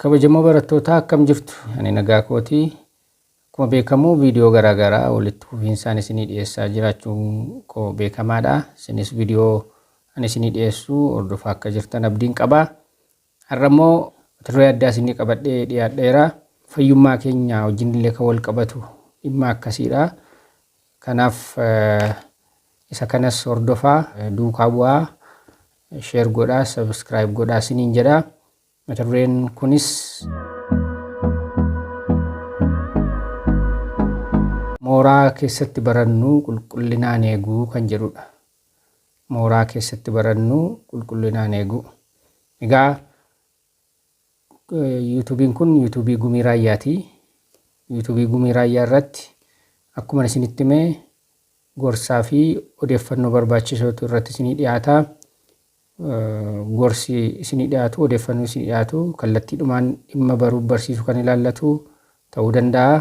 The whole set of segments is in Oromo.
Kabajamoo barattootaa, akkam jirtu? Ani nagaa kooti. Akkuma beekamu viidiyoo garaagaraa walitti fufiinsaan isinii dhiyeessaa jiraachuun koo beekamaadha. Isinis viidiyoo ani isinii dhiyeessu hordofaa akka jirtan abdiin qaba. Har'a immoo mata duree addaa isinii qabadhee dhiyaadheera. Fayyummaa keenya wajjin illee kan wal qabatu dhimma akkasiidha. Kanaaf isa kanas hordofaa, duukaa bu'aa, share godhaa, subscribe godhaa isiniin jedha. Mata dureen kunis mooraa keessatti barannu qulqullinaan eeguu kan jedhudha. Mooraa keessatti barannu qulqullinaan eeguu. Egaa yuutuubiin kun yuutuubii Gumii Raayyaati. Yuutuubii Gumii Raayyaa irratti akkuma isinitti hime gorsaa fi odeeffannoo barbaachisootu irratti isinii dhiyaata. Gorsi isinii dhiyaatu, odeeffannoo isinii dhiyaatu kallattiidhumaan dhimma baruuf barsiisuu kan ilaallatu ta'uu danda'a.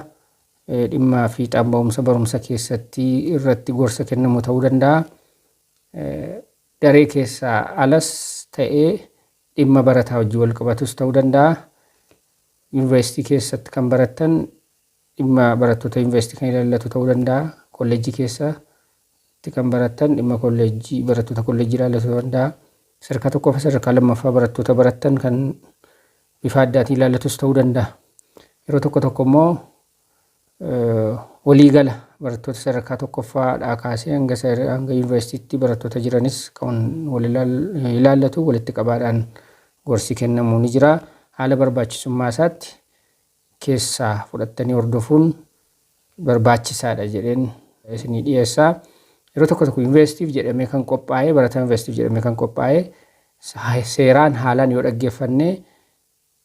Dhimma fiixaan ba'umsa barumsa keessatti irratti gorsa kennamu ta'uu danda'a. Daree keessaa alas ta'ee dhimma barataa wajjin wal qabatus ta'uu danda'a. Yuunivarsiitii keessatti kan barattan dhimma barattoota yuunivarsiitii kan ilaallatu ta'uu danda'a. Kolleejjii keessatti kan barattan dhimma kolleejjii barattoota kolleejjii ilaallatu ta'uu danda'a. Sadarkaa tokkoffaa, sadarkaa lammaffaa barattoota barattan kan bifa addaatiin ilaallatus ta'uu danda'a. Yeroo tokko tokko immoo waliigala barattoota sadarkaa tokkoffaadhaa kaasee hanga yuunivarsiitiitti barattoota jiranis kan wal ilaallatu walitti qabaadhaan gorsi kennamu ni jira. Haala barbaachisummaa isaatti keessaa fudhattanii hordofuun barbaachisaadha jedheen isinii dhiyeessa. Yeroo tokko tokko yuunivarsiitiif jedhamee kan qophaa'e, barataa yuunivarsiitiif jedhamee kan qophaa'e seeraan haalaan yoo dhaggeeffanne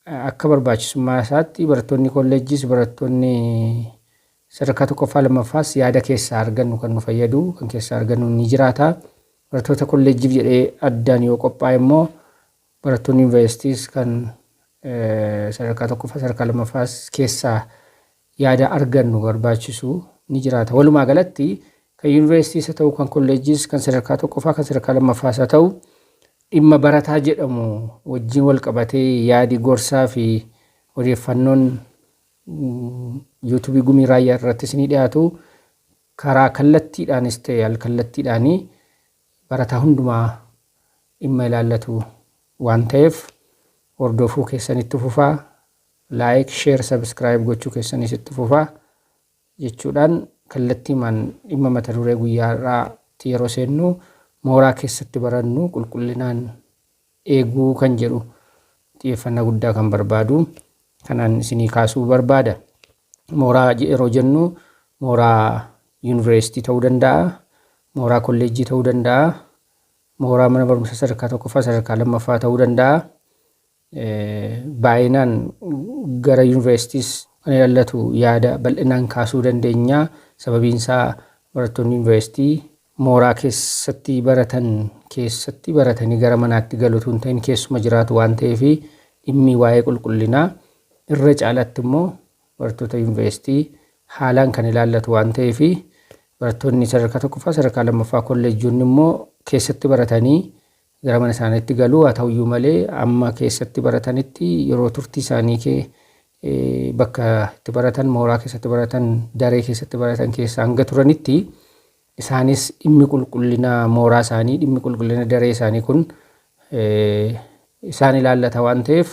akka barbaachisummaa isaatti barattoonni kolleejjiis, barattoonni sadarkaa tokkoffaa lammaffaas yaada keessaa argannu kan nu fayyadu kan keessaa argannu ni jiraata. Barattoota kolleejjiif jedhee addaan yoo qophaa'e immoo barattoonni yuunivarsiitiis kan sadarkaa tokkoffaa, sadarkaa lammaffaas keessaa yaada argannu barbaachisu ni jiraata. Walumaa galatti kan yuunivarsiitiis haa ta'u, kan kolleejjiis, kan sadarkaa tokkoffaa, kan sadarkaa lammaffaas haa ta'u, dhimma barataa jedhamu wajjin wal qabatee yaadi gorsaa fi odeeffannoon yuutuubii Gumii Raayyaa irratti isinii dhiyaatu karaa kallattiidhaanis ta'e al kallattiidhaanii barataa hundumaa dhimma ilaallatu waan ta'eef hordofuu keessan itti fufaa. Like, share, subscribe gochuu keessanis itti fufaa jechuudhaan kallattiimaan dhimma mata duree guyyaa har'aatti yeroo seennu, mooraa keessatti barannu qulqullinaan eeguu kan jedhu xiyyeeffannaa guddaa kan barbaadu kanaan isinii kaasuu barbaada. Mooraa yeroo jennu mooraa yuunivarsiitii ta'uu danda'a, mooraa kolleejjii ta'uu danda'a, mooraa mana barumsaa sadarkaa tokkoffaa, sadarkaa lammaffaa ta'uu danda'a. Baay'inaan gara yuunivarsiitiis kan ilaallatu yaada bal'inaan kaasuu dandeenya. Sababiin isaa barattoonni yuunivarsiitii mooraa keessatti baratan keessatti baratanii gara manaatti galu utuu hin ta'in keessuma jiraatu waan ta'eef, dhimmi waa'ee qulqullinaa irra caalatti immoo barattoota yuunivarsiitii haalaan kan ilaallatu waan ta'eef, barattoonni sadarkaa tokkoffaa, sadarkaa lammaffaa, kolleejjonni immoo keessatti baratanii gara mana isaaniitti galu. Haa ta'uyyuu malee amma keessatti baratanitti yeroo turtii isaanii kee bakka itti baratan, mooraa keessatti baratan, daree keessatti baratan keessa hanga turanitti isaanis dhimmi qulqullina mooraa isaanii, dhimmi qulqullina daree isaanii kun isaan ilaallata waan ta'eef,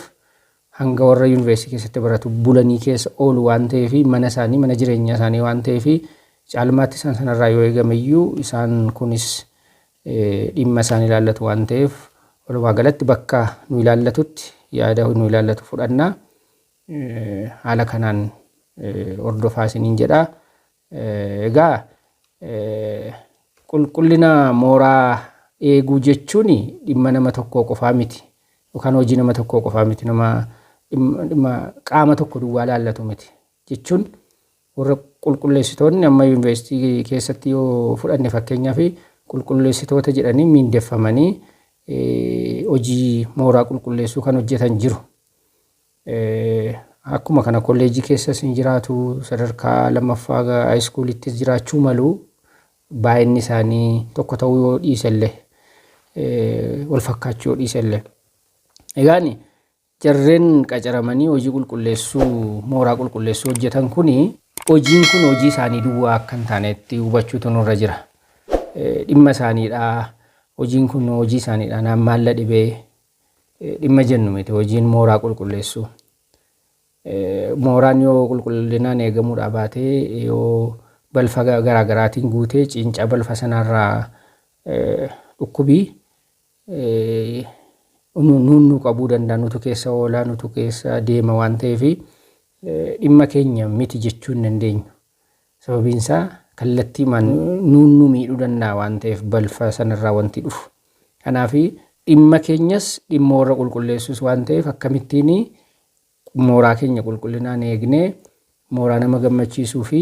hanga warra yuunivarsiitii keessatti baratu bulanii keessa oolu waan ta'eef, mana isaanii, mana jireenyaa isaanii waan ta'eef, caalmaatti isaan sanarraa yoo eegameyyuu isaan kunis dhimma isaan ilaallatu waan ta'eef, walumaa galatti bakka nu ilaallatutti yaada nu ilaallatu fudhanna. Haala kanaan hordofaa isiniin jedha. Egaa qulqullina mooraa eeguu jechuun dhimma nama tokkoo qofaa miti. Yookaan hojii nama tokkoo qofaa miti. Nama dhimma qaama tokko duwwaa ilaallatu miti. Jechuun warra qulqulleessitoonni amma yuunivarsiitii keessatti yoo fudhanne, fakkeenyaaf qulqulleessitoota jedhanii miindeffamanii hojii mooraa qulqulleessuu kan hojjetan jiru. Akkuma kana kolleejjii keessas ni jiraatu, sadarkaa lammaffaa high schoolittis jiraachuu malu, baay'inni isaanii tokko ta'uu yoo dhiisellee, wal fakkaachuu yoo dhiisellee. Egaan Jarreen qacaramanii hojii qulqulleessuu mooraa qulqulleessuu hojjetan kuni hojiin kun hojii isaanii duwwaa akka hin taanetti hubachuutu nurra jira. Dhimma isaaniidha. Hojiin kun hojii isaaniidha. Naan maalla dhibee dhimma jennu miti hojiin mooraa qulqulleessuu. Mooraan yoo qulqullinaan eegamuudhaa baatee, yoo balfa garaagaraatiin guutee, ciincaa balfa sanarraa dhukkubii nuun nu qabuu danda'a, nutu keessa oolaa, nutu keessa deema waan ta'eef dhimma keenya miti jechuu hin dandeenyu. Sababiin isaa kallattiimaan nuun nu miidhuu danda'a waan ta'eef balfa sanarraa wanti dhufu. Kanaaf dhimma keenyas dhimma warra qulqulleessus waan ta'eef, akkamittiin mooraa keenya qulqullinaan eegnee mooraa nama gammachiisuu fi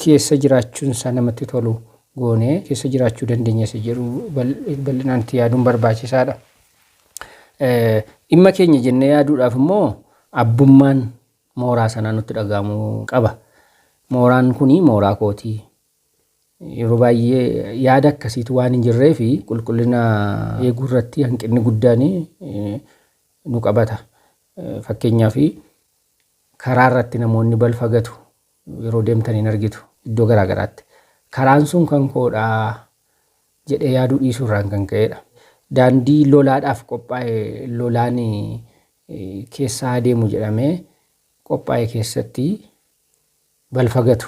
keessa jiraachuun isaa namatti tolu goonee keessa jiraachuu dandeenya isa jedhu bal'inaan itti yaaduun barbaachisaadha. Dhimma keenya jennee yaaduudhaaf immoo abbummaan mooraa sanaa nutti dhaga'amuu qaba. Mooraan kuni mooraa kootii. Yeroo baay'ee yaada akkasiitu waan hin jirree fi qulqullina eeguu irratti hanqinni guddaan nu qabata. Fakkeenyaaf, karaa irratti namoonni balfa gatu, yeroo deemtan hin argitu iddoo garaa garaatti. Karaan sun kan koodhaa jedhee yaaduu dhiisuu irraan kan ka'edha. Daandii lolaadhaaf qophaa'e, lolaan keessa adeemu jedhamee qophaa'e keessatti balfa gatu.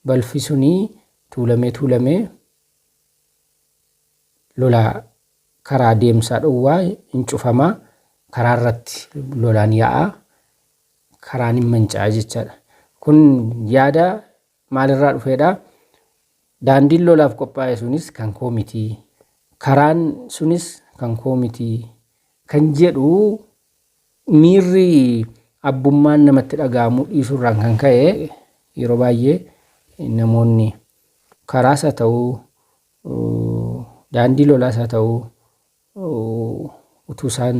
Balfi suni tuulamee tuulamee lolaa karaa deemsaa dhowwaa, hin cufamaa, karaa irratti lolaan yaa'aa, karaan hin manca'aa jechaadha. Kun yaada maalirraa dhufeedha? Daandiin lolaaf qophaa'e sunis kan koo miti. Karaan sunis kan koo miti. Kan jedhu miirri abbummaan namatti dhaga'amuu dhiisuurraan kan ka'e yeroo baay'ee namoonni karaas haa ta'uu, daandii lolaas haa ta'uu, utuu isaan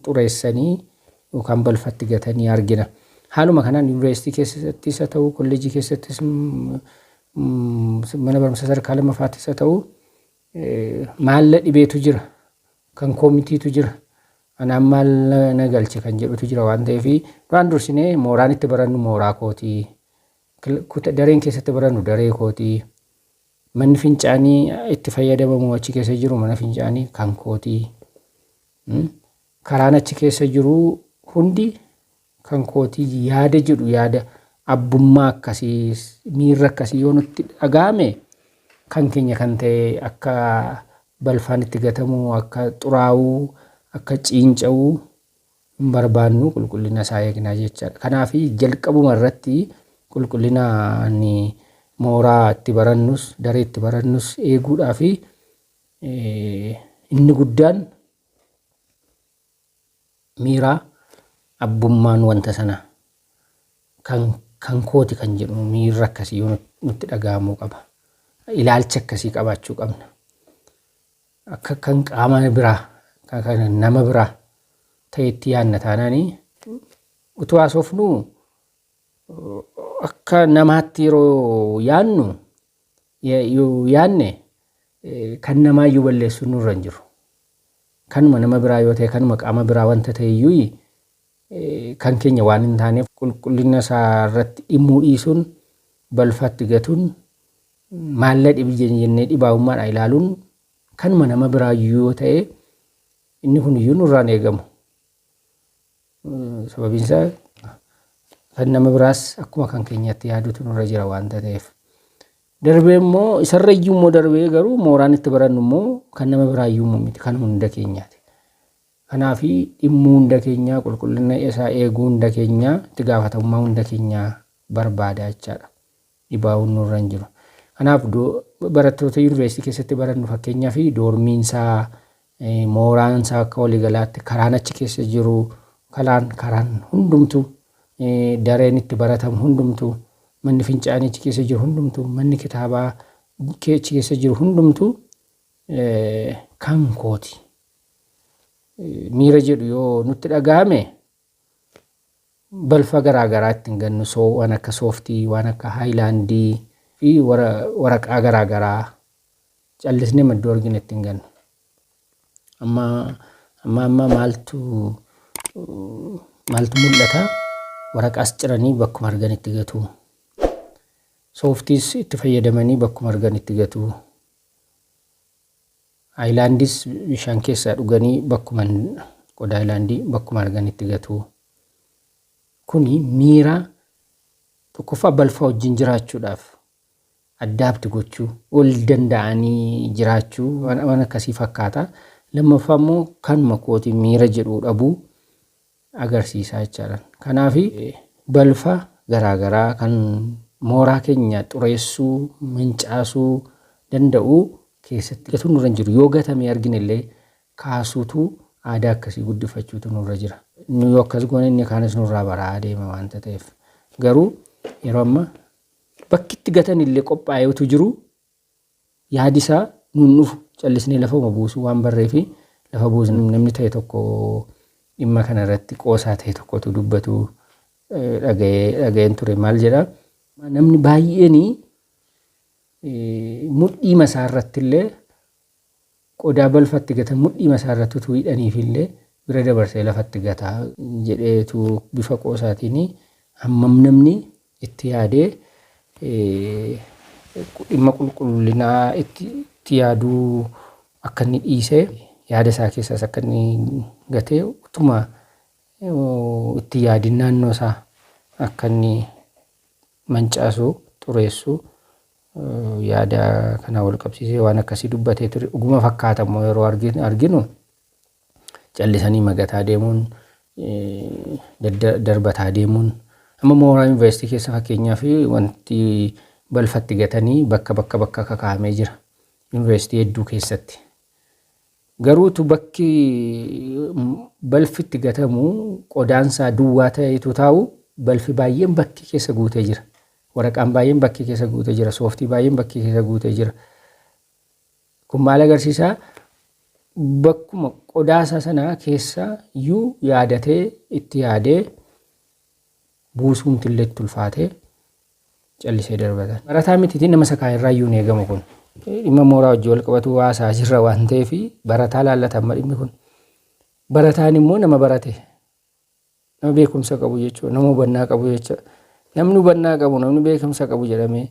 xureessanii yookaan balfatti gatanii argina. Haaluma kanaan yuunivarsiitii keessattis haa ta'uu, kolleejjii keessattis, mana barumsa sadarkaa lammaffaattis haa ta'uu, maalla dhibeetu jira. Kan koomitiitu jira. Anaan maal na galche kan jedhutu jira waan ta'eef, duraan dursinee mooraan itti barannu mooraa kootii. Dareen keessatti barannu daree kootii. Manni fincaanii itti fayyadamamu achi keessa jiru mana fincaanii kan kootii. Karaan achi keessa jiru hundi kan kootii yaada jedhu, yaada abbummaa akkasii, miirra akkasii yoo nutti dhaga'ame, kan keenya kan ta'e akka balfaan itti gatamu, akka xuraa'uu, akka ciinca'uu hin barbaannu, qulqullina isaa eegnaa jechaadha. Kanaaf jalqabuma irratti qulqullina mooraa itti barannus, daree itti barannus eeguudhaa fi inni guddaan miiraa abbummaan wanta sana kan kooti kan jedhu miirra akkasii yoo nutti dhaga'amuu qaba. Ilaalcha akkasii qabaachuu qabna. Akka kan qaama biraa, kan nama biraa ta'etti yaadna taanaanii, utuu haasofnu akka namaatti yeroo yaadnu, yoo yaadne, kan namaayyuu balleessuun nurra hin jiru. Kanuma nama biraa yoo ta'e, kanuma qaama biraa wanta ta'e iyyuu, kan keenya waan hin taaneef qulqullina isaa irratti dhimmuu dhiisuun, balfatti gatuun, maalla dhibi jennee dhibaa'ummaadhaan ilaaluun, kanuma nama biraa yoo ta'e inni kun iyyuu nurraan eegamu. Sababiin isaa kan nama biraas akkuma kan keenyaatti yaadutu nurra jira waan ta'eef. Darbee immoo, isarra iyyuu immoo darbee garuu, mooraan itti barannu immoo kan nama biraa iyyuu immoo miti, kan hunda keenyaati. Kanaaf dhimmuu hunda keenyaa, qulqullina isaa eeguu hunda keenyaa, itti gaafatamummaa hunda keenyaa barbaada jechaadha. Dhibaa'uun nurra hin jiru. Kanaaf barattoota yuunivarsiitii keessatti barannu, fakkeenyaaf doormiinsaa, mooraansaa, akka waliigalaatti karaan achi keessa jiru, karaan hundumtu, dareen itti baratamu hundumtu, manni fincaanii achi keessa jiru hundumtu, manni kitaabaa achi keessa jiru hundumtu kan kooti. Miira jedhu yoo nutti dhaga'ame, balfa garaa garaa ittiin gannu, waan akka sooftii, waan akka haayilaandii fi waraqaa garaa garaa callisnee maddoo argine ittiin gannu. Amma Amma amma maaltu maaltu mul'ata? Waraqaas ciranii bakkuma arganitti gatu. Sooftiis itti fayyadamanii bakkuma arganitti gatu. Haayilaandis bishaan keessaa dhuganii bakkuma qodaa haayilaandii bakkuma arganitti gatu. Kuni miira tokkoffaa balfa wajjin jiraachuudhaaf adapt gochuu, wal danda'anii jiraachuu waan akkasii fakkaata. Lammaffaa immoo kanuma kooti miira jedhu dhabuu agarsiisa jechaadha. Kanaaf balfa garaagaraa kan mooraa keenya xureessuu, mancaasuu danda'u keessatti gatuun nurra hin jiru. Yoo gatamee argine illee kaasuutu aadaa akkasii guddifachuutu nurra jira. Nu yoo akkas goone inni kaanis nurraa baraa adeema waanta ta'eef. Garuu yeroo amma bakki itti gatan illee qophaa'eetu jiru, yaadi isaa nuun dhufu, callisnee lafuma buusuu waan barree fi lafa buusnu. Namni ta'e tokko dhimma kana irratti qoosaa ta'e tokkotu dubbatu dhaga'een ture. Maal jedha? Namni baay'een mudhii masaa irratti illee qodaa balfatti gatan mudhii masaa irratti utuu hidhaniif illee bira dabarsee lafatti gataa jedheetu bifa qoosaatiin hammam namni itti yaadee dhimma qulqullinaa itti yaaduu akka inni dhiisee, yaada isaa keessaas akka inni gatee, utuma itti yaadin naannoo isaa akka inni mancaasu, xureessu yaada kana wal qabsiisee waan akkasii dubbatee ture. Dhuguma fakkaata immoo yeroo arginu callisanii magataa deemuun, darbataa deemuun. Amma mooraa yuunivarsiitii keessa fakkeenyaaf wanti balfatti gatanii bakka bakka bakka kakaa'amee jira yuunivarsiitii hedduu keessatti. Garuutu bakki balfi itti gatamu qodaansaa duwwaa ta'etu taa'u, balfi baay'een bakki keessa guutee jira. Waraqaan baay'een bakki keessa guutee jira. Sooftii baay'een bakki keessa guutee jira. Kun maal agarsiisaa? Bakkuma qodaasaa sana keessa iyyuu yaadatee, itti yaadee buusuumti illee itti ulfaatee callisee darbatan. Barataa mitiitiin nama isa kaan irraa iyyuu hin eegamu kun. Dhimma mooraa wajjin wal qabatu haasaa jirra waan ta'eef barataa laallata amma dhimmi kun. Barataan immoo nama barate, nama beekumsa qabu jechuudha, nama hubannaa qabu jechuudha. Namni hubannaa qabu, namni beekumsa qabu jedhamee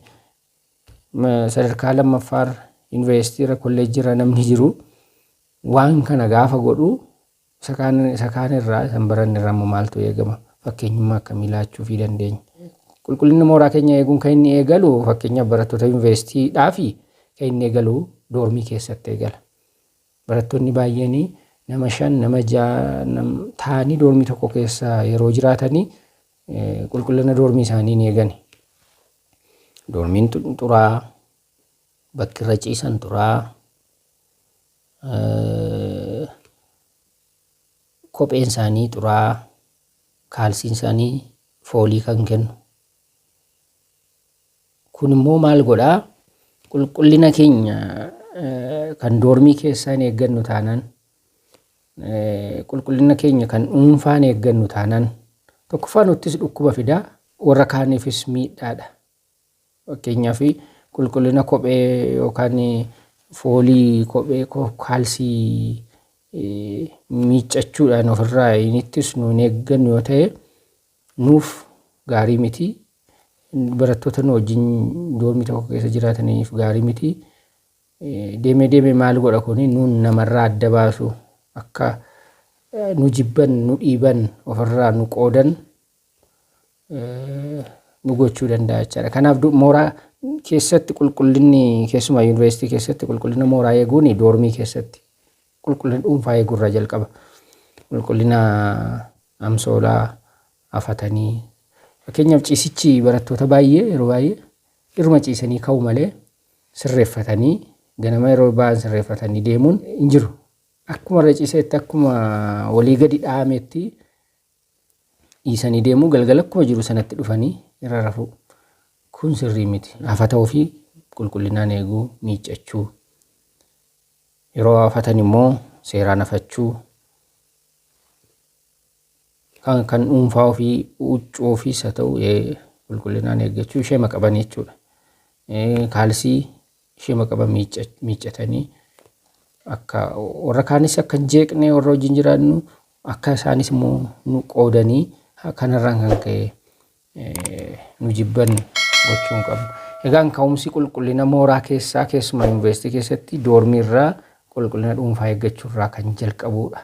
sadarkaa lammaffaarra, yuunivarsiitiirra, kolleejjiirra namni jiru waan kana gaafa godhu isa kaan irraa, isa hin baranne irraa immoo maaltu eegama? Fakkeenyummaa akkamii laachuufii dandeenya? Qulqullina mooraa keenya eeguun kan inni eegalu, fakkeenyaaf barattoota yuunivarsiitiidhaa fi kan inni eegalu doormii keessatti eegala. Barattoonni baay'een nama shan, nama ja'a ta'anii doormii tokko keessa yeroo jiraatanii qulqullina doormii isaanii hin eegani. Doormiin xuraa, bakki irra ciisan xuraa, kopheen isaanii xuraa, kaalsiin isaanii foolii kan kennu. Kun immoo maal godhaa? Qulqullina keenya kan doormii keessaa hin eeggannu taanaan, qulqullina keenya kan dhuunfaa hin eeggannu taanaan, tokkoffaa nuttis dhukkuba fidaa, warra kaaniifis miidhaadha. Fakkeenyaaf qulqullina kophee yookaan foolii kophee, kaalsii miiccachuudhaan ofirraa hin ittisnu, hin eeggannu yoo ta'e, nuuf gaarii miti. Barattoota nu wajjin doormii tokko keessa jiraataniif gaarii miti. Deemee deemee maal godha kuni? Nuun namarraa adda baasu, akka nu jibban, nu dhiiban, ofirraa nu qoodan nu gochuu danda'a jechaadha. Kanaaf mooraa keessatti qulqullinni, keessumaa yuunivarsiitii keessatti qulqullina mooraa eeguun doormii keessatti qulqullina dhuunfaa eeguurraa jalqaba. Qulqullina amsoolaa afatanii, fakkeenyaaf ciisichi barattoota baay'ee yeroo baay'ee irma ciisanii ka'u malee sirreeffatanii ganama yeroo ba'an sirreeffatanii deemuun hin jiru. Akkuma irra ciisetti, akkuma walii gadi dha'ametti dhiisanii deemuu, galgala akkuma jiru sanatti dhufanii irra rafuu. Kun sirrii miti. Afata ofii qulqullinaan eeguu, miiccachuu. Yeroo afatan immoo seeraan afachuu. Kan dhuunfaa ofii, huccuu ofiis haa ta'u, qulqullinaan eeggachuu, ishee qaban jechuudha. Kaalsii ishee qaban miiccatanii Akka warra kaanis akka hin jeeqne, warra wajjin jiraannu akka isaanis immoo nu qoodanii kanarraan kan ka'e nu jibban gochuu hin qabnu. Egaan ka'umsi qulqullina mooraa keessaa, keessumaa yuunivarsiitii keessatti, doormii irraa, qulqullina dhuunfaa eeggachuu irraa kan jalqabudha.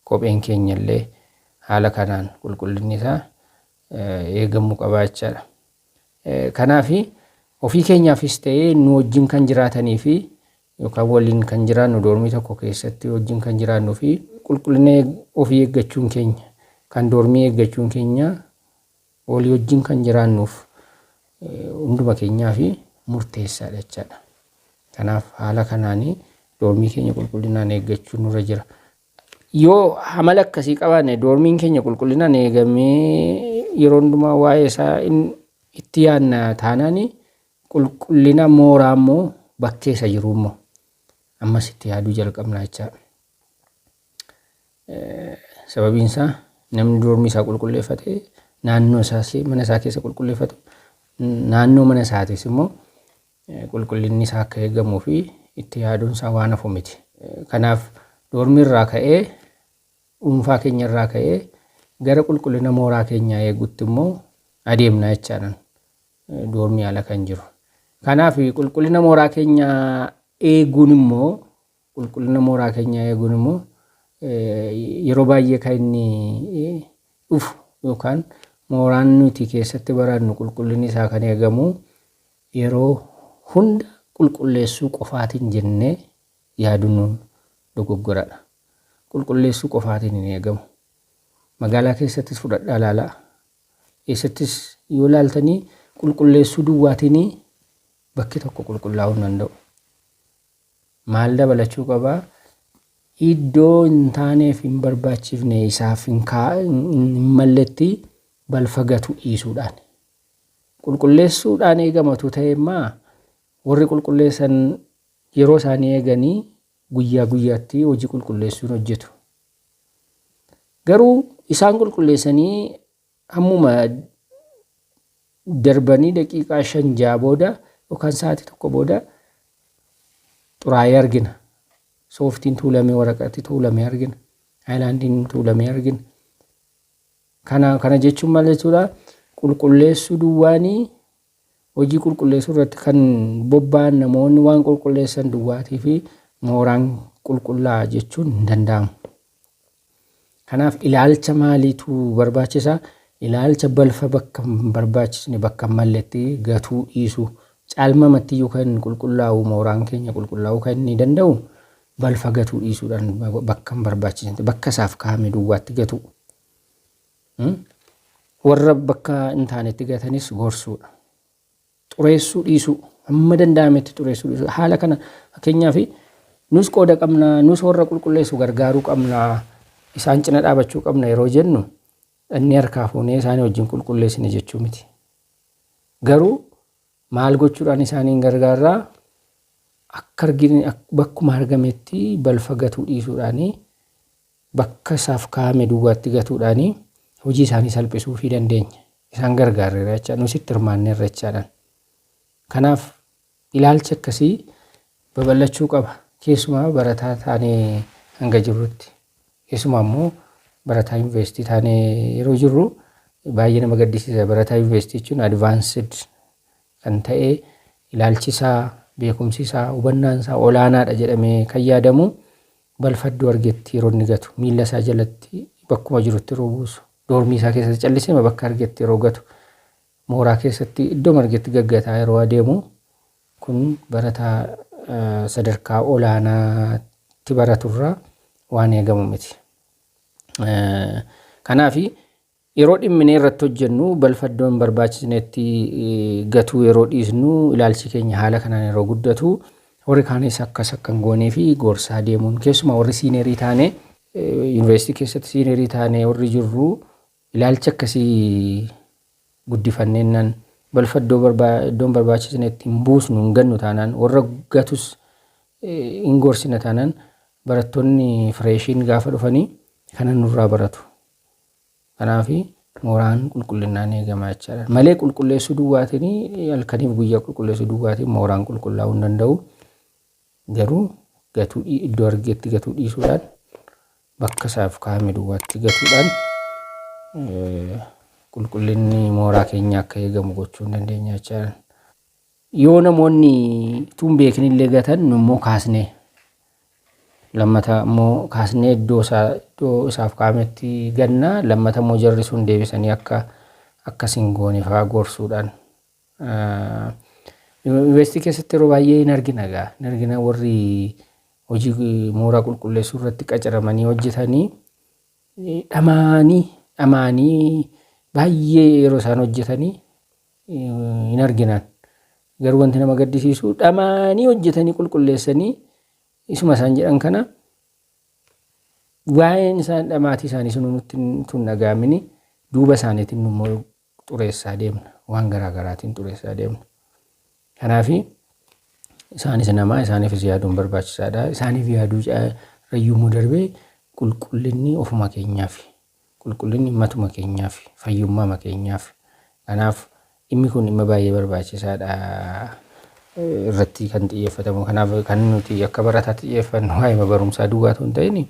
Kopheen keenya illee haala kanaan qulqullinni isaa eegamuu qaba jechaadha. Kanaaf ofii keenyaafis ta'ee nu wajjin kan jiraatanii fi yookaan waliin kan jiraannu, doormii tokko keessatti wajjin kan jiraannuu fi qulqullina ofii eeggachuun keenya, kan doormii eeggachuun keenya walii wajjin kan jiraannuuf hunduma keenyaa fi murteessaadha jechaadha. Kanaaf haala kanaanii doormii keenya qulqullinaan eeggachuun nurra jira. Yoo amala akkasii qabaanne, doormiin keenya qulqullinaan eegamee yeroo hundumaa waa'ee isaa itti yaadna taanaan, qulqullina mooraa immoo bakkee isa jiru immoo ammas itti yaaduu jalqabna jechaadha. Sababiin isaa namni doormii isaa qulqulleeffate, naannoo isaas, mana isaa keessa qulqulleeffatu, naannoo mana isaatis immoo qulqullinni isaa akka eegamuu fi itti yaaduun isaa waan hafu miti. Kanaaf doormii irraa ka'ee, dhuunfaa keenya irraa ka'ee gara qulqullina mooraa keenyaa eegutti immoo adeemna jechaadha. Doormii ala kan jiru. Kanaaf qulqullina mooraa keenyaa eeguun immoo, qulqullina mooraa keenyaa eeguun immoo yeroo baay'ee kan inni dhufu yookaan mooraan nuti keessatti barannu qulqullinni isaa kan eegamu yeroo hunda qulqulleessuu qofaatiin jennee yaaduun dogoggoradha. Qulqulleessuu qofaatiin hin eegamu. Magaalaa keessattis fudhadhaa ilaalaa. Eessattis yoo ilaaltanii, qulqulleessuu duwwaatiin bakki tokko qulqullaa'uu hin danda'u. Maal dabalachuu qabaa? Iddoo hin taaneef hin barbaachifne, isaaf hin malletti balfa gatu dhiisuudhaan. Qulqulleessuudhaan eegamatu ta'e immaa warri qulqulleessan yeroo isaanii eeganii guyyaa guyyaatti hojii qulqulleessuun hojjetu. Garuu isaan qulqulleessanii hammuma darbanii daqiiqaa 5-6 booda yookaan sa'aatii 1 booda xuraa'ee argina. Sooftiin tuulamee, waraqati tuulamee argina. Haayilaandiin tuulamee argina. Kana jechuun maal jechuudha? Qulqulleessuu duwwaanii, hojii qulqulleessuu irratti kan bobba'an namoonni waan qulqulleessan duwwaatii fi mooraan qulqullaa'a jechuun hin danda'amu. Kanaaf ilaalcha maaliitu barbaachisa? Ilaalcha balfa bakka hin barbaachisne, bakka hin malletti gatuu dhiisuu. Caalmamatti iyyuu kan qulqullaa'u, mooraan keenya qulqullaa'uu kan inni danda'u balfa gatuu dhiisuudhaan, bakka hin barbaachisnetti, bakka isaaf kaa'ame duwwaatti gatuu. Warra bakka hin taanetti gatanis gorsuudha. Xureessuu dhiisuu, hamma danda'ametti xureessuu dhiisuu. Haala kana fakkeenyaaf nus qooda qabna, nus warra qulqulleessu gargaaruu qabna, isaan cina dhaabachuu qabna yeroo jennu, inni harkaa fuunee isaanii wajjin qulqulleessine jechuu miti. Garuu maal gochuudhaan isaaniin gargaarraa? Akka argine bakkuma argametti balfa gatuu dhiisuudhaanii, bakka isaaf kaa'ame duwwaatti gatuudhaanii hojii isaanii salphisuufii dandeenya. Isaan gargaarreera jecha, nus itti hirmaanneerra jechaadhaan. Kanaaf ilaalchi akkasii babal'achuu qaba. Keessumaa barataa taanee hanga jirrutti. Keessumaa immoo barataa yuunivarsiitii taanee yeroo jirru baay'ee nama gaddisiisa. Barataa yuunivarsiitii jechuun advanced kan ta'e, ilaalchi isaa, beekumsi isaa, hubannaan isaa olaanaadha jedhamee kan yaadamu, balfa iddoo argetti yeroo inni gatu, miilla isaa jalatti bakkuma jirutti yeroo buusu, doormii isaa keessatti callisee bakka argetti yeroo gatu, mooraa keessatti iddoo argetti gaggataa yeroo adeemu, kun barataa sadarkaa olaanaatti baraturraa waan eegamu miti. Kanaaf yeroo dhimminee irratti hojjennu, balfa iddoo hin barbaachisnetti gatuu yeroo dhiisnu, ilaalchi keenya haala kanaan yeroo guddatu, warri kaanis akkas akka hin goonee fi gorsaa deemuun, keessumaa warri senior taane, yuunivarsiitii keessatti senior taane warri jirru, ilaalcha akkasii guddifanneennan, balfa iddoo hin barbaachisnetti hin buusnu, hin gannu taanaan, warra gatus hin gorsina taanaan, barattoonni freshiin gaafa dhufanii kana nurraa baratu. Kanaaf mooraan qulqullinaan eegama jechaadha. Malee qulqulleessuu duwwaatiin, halkaniif guyyaa qulqulleessuu duwwaatiin mooraan qulqullaa'uu hin danda'u. Garuu Gatuu iddoo argetti gatuu dhiisuudhaan, bakka isaaf kaa'ame duwwaatti gatuudhaan qulqullinni mooraa keenyaa akka eegamu gochuu hin dandeenya jechaadha. Yoo namoonni utuu hin beekin illee gatan, nu immoo kaasnee, lammata immoo kaasnee iddoo isaa, iddoo isaaf kaa'ametti ganna. Lammata immoo jarri sun deebisanii akka akkas hin goone fa'aa gorsuudhaan. Yuunivarsiitii keessatti yeroo baay'ee hin argina egaa, hin argina. Warri hojii mooraa qulqulleessuu irratti qacaramanii hojjetanii dhamaanii dhamaanii baay'ee yeroo isaan hojjetanii hin arginaan. Garuu wanti nama gaddisiisu, dhamaanii hojjetanii qulqulleessanii, isuma isaan jedhan kana, waa'een isaan dhamaatii isaanii sun nutti tun dhaga'amini, duuba isaaniitiin immoo xureessaa deemna. Waan garaa garaatiin xureessaa deemna. Kanaafi isaanis namaa, isaaniifis yaaduun barbaachisaadha. Isaaniif yaaduu rayyuu immoo darbee qulqullinni ofuma keenyaaf, qulqullinni matuma keenyaaf, fayyummaa keenyaaf. Kanaaf dhimmi kun dhimma baay'ee barbaachisaadha, irratti kan xiyyeeffatamu. Kanaaf kan nuti akka barataatti xiyyeeffannu waa'ee barumsaa duwwaa otoo hin ta'in,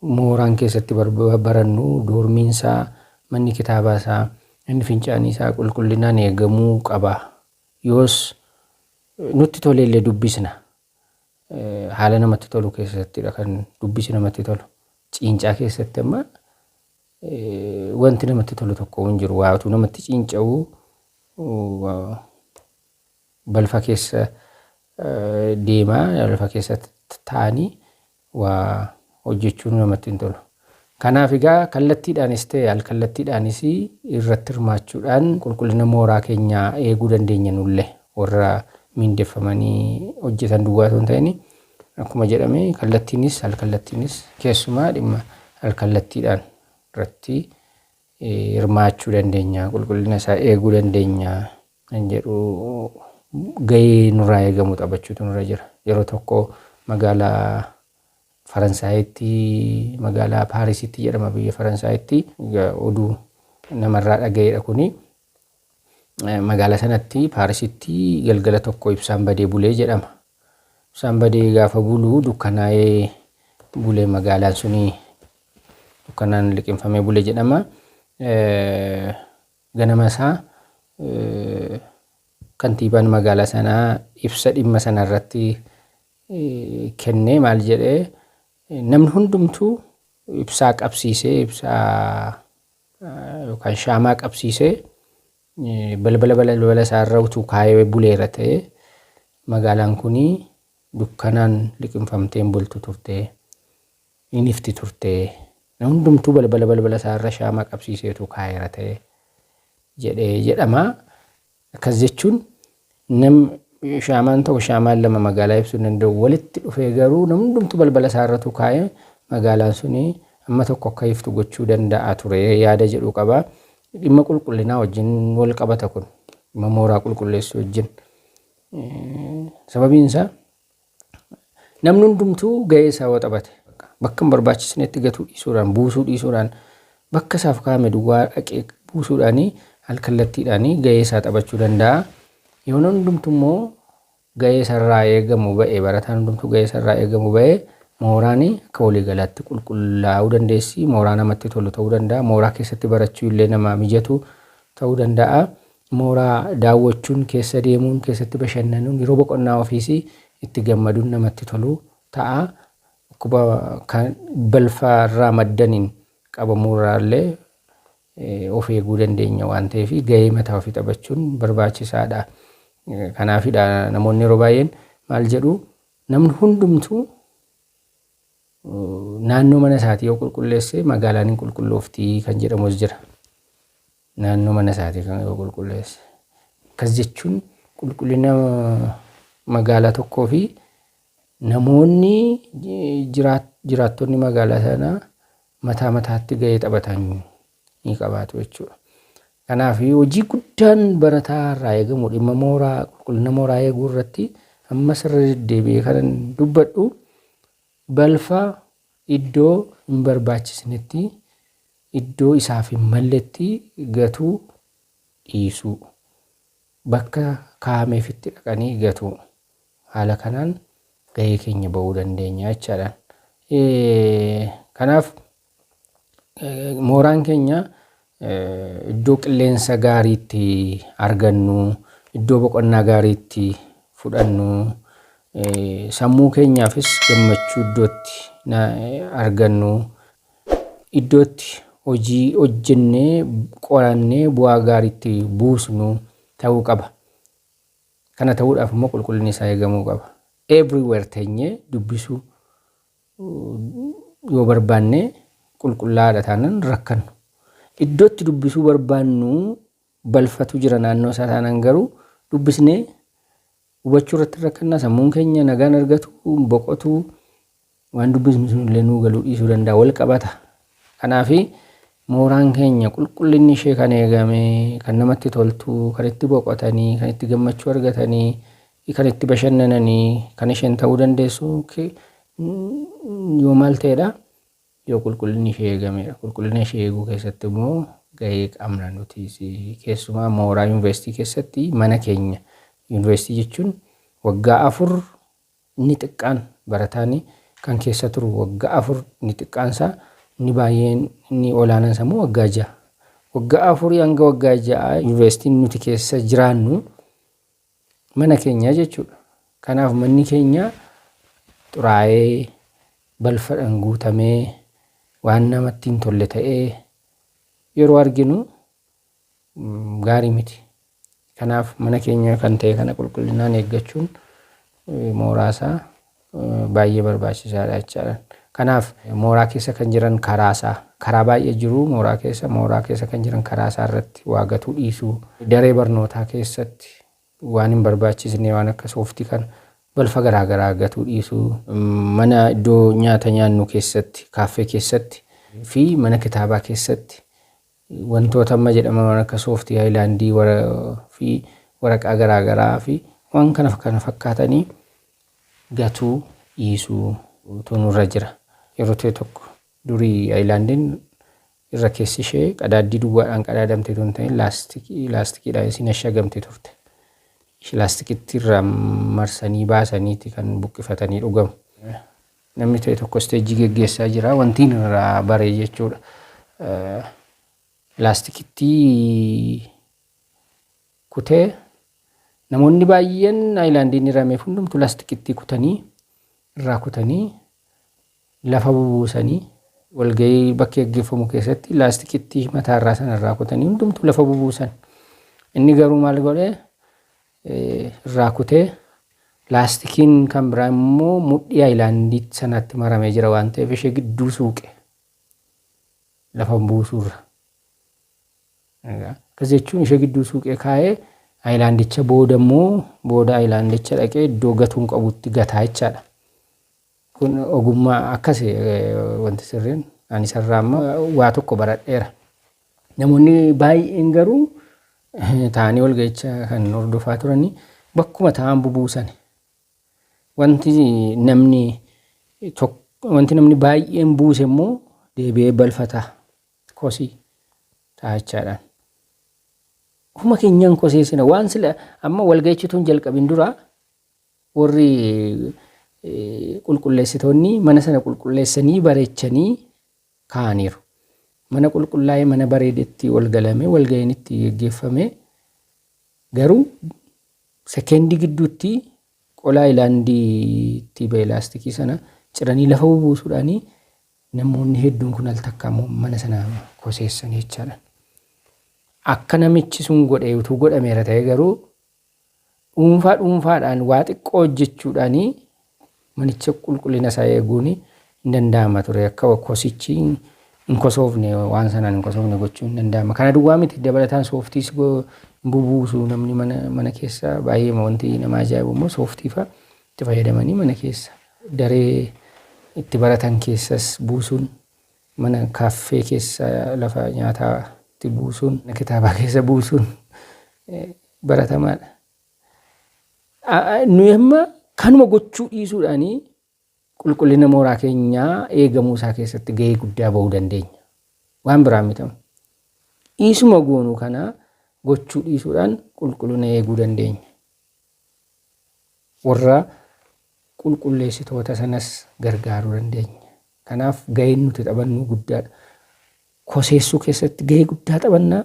mooraan keessatti barannu, doormiin isaa, manni kitaabaa isaa, manni fincaanii isaa qulqullinaan eegamuu qaba. Yoos nutti toleellee dubbisna. Haala namatti tolu keessattidha kan dubbisi namatti tolu. Ciincaa keessatti amma wanti namatti tolu tokko hin jiru. Waatu namatti ciinca'uu balfa keessa deemaa, balfa keessa taa'anii waa hojjechuun namatti hin tolu. Kanaaf egaa kallattiidhaanis ta'e alkallattiidhaanis irratti hirmaachuudhaan qulqullina mooraa keenyaa eeguu dandeenya. Nullee warra miindeffamanii hojjetan duwwaa otoo hin ta'in, akkuma jedhame kallattiinis alkallattiinis, keessumaa dhimma alkallattiidhaan irratti hirmaachuu dandeenya, qulqullina isaa eeguu dandeenya kan jedhu, gahee nurraa eegamu taphachuutu nurra jira. Yeroo tokko magaalaa Faransaayitti, magaalaa Paarisitti jedhama, biyya Faransaayitti, oduu namarraa dhaga'eedha kuni. Magaalaa sanatti, Paarisitti, galgala tokko ibsaan badee bulee jedhama. Ibsaan badee gaafa bulu dukkanaa'ee bulee, magaalaan suni dukkanaan liqimfamee bule jedhama. Ganama isaa kantiibaan magaalaa sanaa ibsa dhimma sana irratti kennee maal jedhee, namni hundumtuu ibsaa qabsiisee, ibsaa yookaan shaamaa qabsiisee balbala balbala isaarra utuu kaayee buleera ta'e, magaalaan kuni dukkanaan liqimfamtee hin bultu turte, hin ifti turte, namni hundumtuu balbala balbala isaarra shaamaa qabsiisee utuu kaayeera ta'e jedhee jedhama. Akkas jechuun nam shaamaan tokko, shaamaan lama magaalaa ibsuu hin danda'u. Walitti dhufee garuu namni hundumtuu balbala isaarratu kaa'ee magaalaan suni amma tokko akka iftu gochuu danda'a ture yaada jedhu qaba. Dhimma qulqullinaa wajjin wal qabata kun, dhimma mooraa qulqulleessuu wajjin. Sababiin isaa namni hundumtuu gahee isaa yoo taphate, bakka hin barbaachisnetti gatuu dhiisuudhaan, buusuu dhiisuudhaan, bakka isaaf kaa'ame duwwaa dhaqee buusuudhaan alkallattiidhaan gahee isaa taphachuu danda'a. Yoo namni hundumtuu immoo gahee isarraa eegamu ba'e, barataan hundumtuu gahee isarraa eegamu ba'e, mooraan akka waliigalaatti qulqullaa'uu dandeessi. Mooraa namatti tolu ta'uu danda'a. Mooraa keessatti barachuu illee nama mijatu ta'uu danda'a. Mooraa daawwachuun, keessa deemuun, keessatti bashannanuun, yeroo boqonnaa ofiis itti gammaduun namatti tolu ta'a. Dhukkuba kan balfa irraa maddaniin qabamuurraa illee of eeguu dandeenya waan ta'eef, gahee mataa ofii taphachuun barbaachisaadha. Kanaafidha namoonni yeroo baay'een maal jedhu, namni hundumtuu naannoo mana isaatii yoo qulqulleesse magaalaan hin qulqulloofti kan jedhamus jira. Naannoo mana isaatii kan yoo qulqulleesse. Akkas jechuun qulqullina magaalaa tokkoo fi namoonni, jiraattonni magaalaa sanaa mataa mataatti gahee taphatan ni qabaatu jechuudha. Kanaaf hojii guddaan barataa irraa eegamu dhimma mooraa, qulqullina mooraa eeguu irratti ammas irra deddeebi'ee kanan dubbadhu, balfa iddoo hin barbaachisnetti, iddoo isaaf hin malletti gatuu dhiisuu. Bakka kaa'ameefitti dhaqanii gatuu. Haala kanaan gahee keenya bahuu dandeenya jechaadhaan. Kanaaf mooraan keenya iddoo qilleensa gaariitti argannu, iddoo boqonnaa gaariitti fudhannu, sammuu keenyaafis gammachuu iddootti argannu, iddootti hojii hojjennee qorannee bu'aa gaariitti buusnu ta'uu qaba. Kana ta'uudhaaf immoo qulqullinni isaa eegamuu qaba. Everywhere teenyee dubbisuu yoo barbaanne, qulqullaa'aadha taanaan rakkannu. Iddootti dubbisuu barbaannu balfatu jira naannoo isaa taanaan garuu dubbisnee hubachuu irratti rakkannaa, sammuun keenya nagaan argatu, boqotu, waan dubbisnu sun illee nuu galuu dhiisuu danda'a, wal qabata. Kanaafi mooraan keenya qulqullinni ishee kan eegame, kan namatti toltu, kan itti boqotanii, kan itti gammachuu argatanii, kan itti bashannananii, kan isheen ta'uu dandeessu yoo maal ta'edha? Yoo qulqullinni ishee eegamedha. Qulqullina ishee eeguu keessatti immoo gahee qabna nuti, keessumaa mooraa yuunivarsiitii keessatti. Mana keenya yuunivarsiitii jechuun waggaa 4 inni xiqqaan barataan kan keessa turu waggaa 4 inni xiqqaansaa, inni baay'een inni olaanaan immoo waggaa 6. Waggaa 4 hanga waggaa 6 yuunivarsiitiin nuti keessa jiraannu mana keenya jechuudha. Kanaaf manni keenya xuraa'ee, balfadhaan guutamee, waan namatti hin tolle ta'ee yeroo arginu gaarii miti. Kanaaf mana keenya kan ta'e kana qulqullinaan eeggachuun mooraasaa baay'ee barbaachisaadha jechaadha. Kanaaf mooraa keessa kan jiran karaasaa, karaa baay'ee jiru mooraa keessa, mooraa keessa kan jiran karaasaa irratti waa gatuu dhiisuu, daree barnootaa keessatti waan hin barbaachisne, waan akka sooftii kan balfa garaagaraa gatuu dhiisuu, mana iddoo nyaata nyaannu keessatti, kaaffee keessatti fi mana kitaabaa keessatti wantoota amma jedhaman akka sooftii, haayilaandii fi waraqaa garaagaraa fi waan kana kana fakkaatanii gatuu dhiisuu nurra jira. Yeroo ta'e tokko durii haayilaandiin irra keessi ishee qadaaddii duwwaadhaan qadaadamte tun ta'in laastikiidhaan isin ashagamte turte. Laastikitti irraa marsanii baasaniiti kan buqqifatanii dhugamu. Namni ta'e tokko isteejii geggeessaa jira, wanti irraa bare jechuudha. Laastikitti kutee, namoonni baay'een haayilaandiin hirameef hundumtuu laastikitti kutanii, irraa kutanii lafa bubuusanii, walgahii bakka geggeeffamu keessatti laastikitti mataarraa sana irraa kutanii hundumtuu lafa bubuusan. Inni garuu maal godhee? Irraa kutee, laastikiin kan biraa immoo mudhii haayilaandii sanatti maramee jira waan ta'eef ishee gidduu suuqe lafa buusuurra. Akkas jechuun ishee gidduu suuqee kaa'ee, haayilaandicha booda immoo, booda haayilaandicha dhaqee iddoo gatuun qabutti gataa jechaadha. Kun ogummaa akkas wanti sirriin ani isarraa amma waa tokko baradheera. Namoonni baay'een garuu taa'anii walga'icha kan hordofaa turanii bakkuma taa'an bubuusan. Wanti namni wanti namni baay'een buuse immoo deebi'ee balfa ta'a. Kosii ta'a jechaadhaan. Ofuma keenyaan koseessina. Waan sila amma walga'ichituun jalqabin dura warri qulqulleessitoonni mana sana qulqulleessanii bareechanii kaa'aniiru. Mana qulqullaa'ee, mana bareedetti wal galame, walga'iin itti geggeeffame garuu sekeendii gidduutti qola haayilaandiitti ba'e laastikii sana ciranii lafa bubuusuudhaanii namoonni hedduun kun al takka immoo mana sana koseessan jechaadha. Akka namichi sun godhe utuu godhameera ta'e garuu dhuunfaa dhuunfaadhaan waa xiqqoo hojjechuudhaanii manicha qulqullina isaa eeguun hin danda'ama ture. Akka kosichi hin kosoofne, waan sanaan hin kosoofne gochuun hin danda'ama. Kana duwwaa miti, dabalataan sooftiis bubuusu namni mana keessa baay'ee. Wanti nama ajaa'ibu immoo sooftii fa'a itti fayyadamanii mana keessa, daree itti baratan keessas buusuun, mana kaaffee keessa lafa nyaataa itti buusuun, mana kitaabaa keessa buusuun baratamaadha. Nuyi amma kanuma gochuu dhiisuudhaanii qulqullina mooraa keenyaa eegamuu isaa keessatti gahee guddaa bahuu dandeenya. Waan biraan mitamu. Dhiisuma goonuu kana gochuu dhiisuudhaan qulqullina eeguu dandeenya. Warra qulqulleessitoota sanas gargaaruu dandeenya. Kanaaf gaheen nuti taphannu guddaadha. Koseessuu keessatti gahee guddaa taphannaa.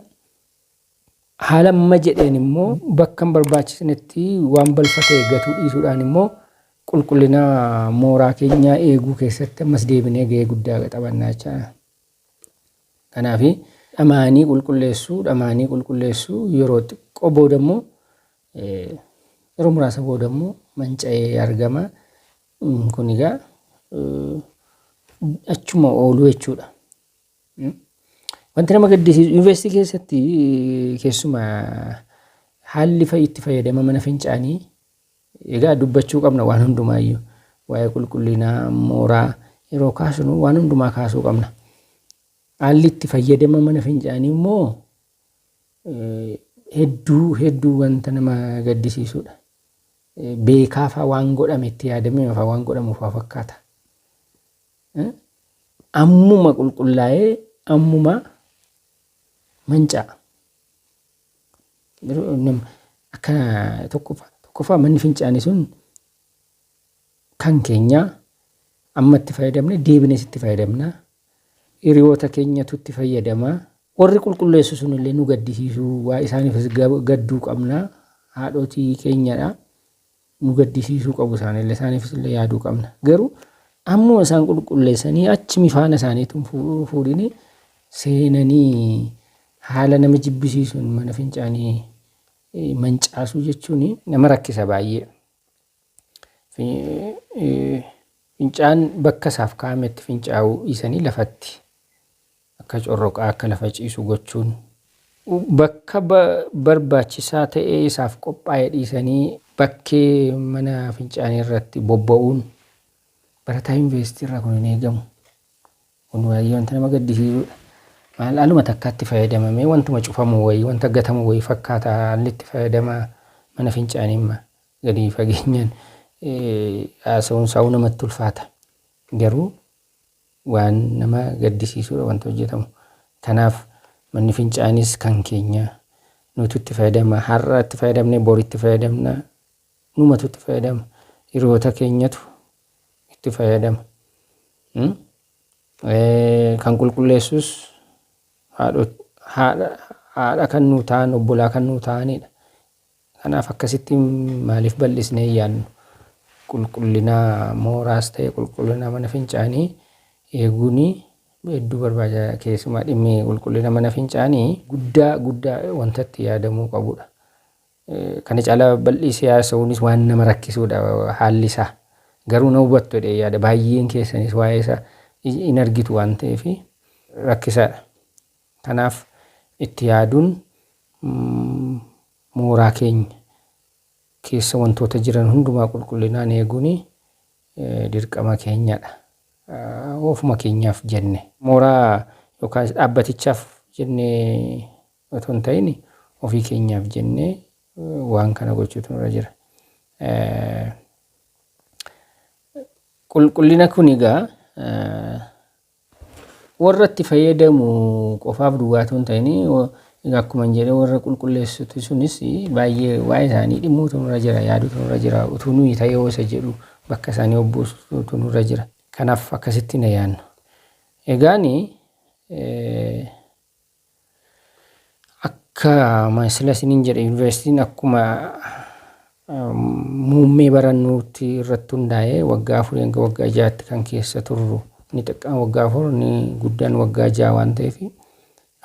Haala amma jedheen immoo bakka hin barbaachisnetti waan balfa ta'e gatuu dhiisuudhaan immoo qulqullina mooraa keenyaa eeguu keessatti ammas deebinee gahee guddaa taphannaa jechaadha. Kanaaf dhamaanii qulqulleessuu, dhamaanii qulqulleessuu, yeroo xiqqoo booda immoo, yeroo muraasa booda immoo manca'ee argama. Kun egaa achuma ooluu jechuudha. Wanti nama gaddisiisu, yuunivarsiitii keessatti keessumaa haalli itti fayyadama mana fincaanii, egaa dubbachuu qabna waan hundumaayyuu, waa'ee qulqullinaa mooraa yeroo kaasnu waan hundumaa kaasuu qabna. Haalli itti fayyadama mana fincaanii immoo hedduu hedduu wanta nama gaddisiisudha. Beekaa fa'aa waan godhame, itti yaadamee fa'aa waan godhamu fa'aa fakkaata. Ammuma qulqullaa'ee ammuma manca'a. Akka tokkoffaa tokkoffaa manni fincaanii sun kan keenyaa, amma itti fayyadamne deebines itti fayyadamna. Hiriyoota keenyatu itti fayyadama. Warri qulqulleessu sun illee nu gaddisiisuu, waa isaaniifis gadduu qabna. Haadhotii keenyadha. Nu gaddisiisuu qabu isaanillee, isaaniifis illee yaaduu qabna. Garuu ammuma isaan qulqulleessanii achi mifaana isaaniitu fuudhanii seenanii haala nama jibbisiisuun mana fincaanii mancaasuu jechuun nama rakkisa baay'ee. Fincaan bakka isaaf kaa'ametti fincaa'uu dhiisanii lafatti akka corroqaa akka lafa ciisu gochuun, bakka barbaachisaa ta'ee isaaf qophaa'e dhiisanii bakkee mana fincaanii irratti bobba'uun barataa yuunivarsiitii irraa kun hin eegamu. Kun baay'ee wanta nama gaddisiisudha. Maal, haaluma takkaatti fayyadamamee wantuma cufamu wayii, wanta gatamu wayii fakkaata haalli itti fayyadama mana fincaanii. Imma gadi fageenyaan haasa'uun saa'uu namatti ulfaata. Garuu waan nama gaddisiisudha wanta hojjetamu. Kanaaf manni fincaanis kan keenya, nutu itti fayyadama. Har'a itti fayyadamne, bor itti fayyadamna, numatu itti fayyadama. Hiriyoota keenyatu itti fayyadama. Kan qulqulleessus haadha kan nuu ta'an, obbolaa kan nuu ta'anidha. Kanaaf akkasitti maaliif bal'isnee hin yaadnu? Qulqullina mooraas ta'e qulqullina mana fincaanii eeguun hedduu barbaada. Keessumaa dhimmi qulqullina mana fincaanii guddaa guddaa wanta itti yaadamuu qabudha. Kana caalaa bal'isee haasa'uunis waan nama rakkisudha haalli isaa. Garuu na hubattu jedhee yaada. Baay'een keessanis waa'ee isaa hin argitu waan ta'eef rakkisaadha. Kanaaf itti yaaduun mooraa keenya keessa wantoota jiran hundumaa qulqullinaan eeguun dirqama keenyadha. Ofuma keenyaaf jenne, mooraa yookaan dhaabbatichaaf jennee otoo hin ta'in, ofii keenyaaf jennee waan kana gochuutu nurra jira. Qulqullina kun egaa warra itti fayyadamu qofaaf duwwaa otoo hin ta'in, egaa akkuma hin jedhe, warra qulqulleessitu sunis baay'ee waa'ee isaanii dhimmuutu nurra jira, yaaduutu nurra jira, utuu nuyi ta'ee isa jedhu bakka isaanii obbuusuutu nurra jira. Kanaaf akkasitti na yaadnu. Egaani akka sila isiniin jedhe, yuunivarsiitiin akkuma muummee barannuutti irratti hundaa'ee waggaa 4 hanga waggaa 6tti kan keessa turru, inni xiqqaan waggaa 4, inni guddaan waggaa 6 waan ta'eef,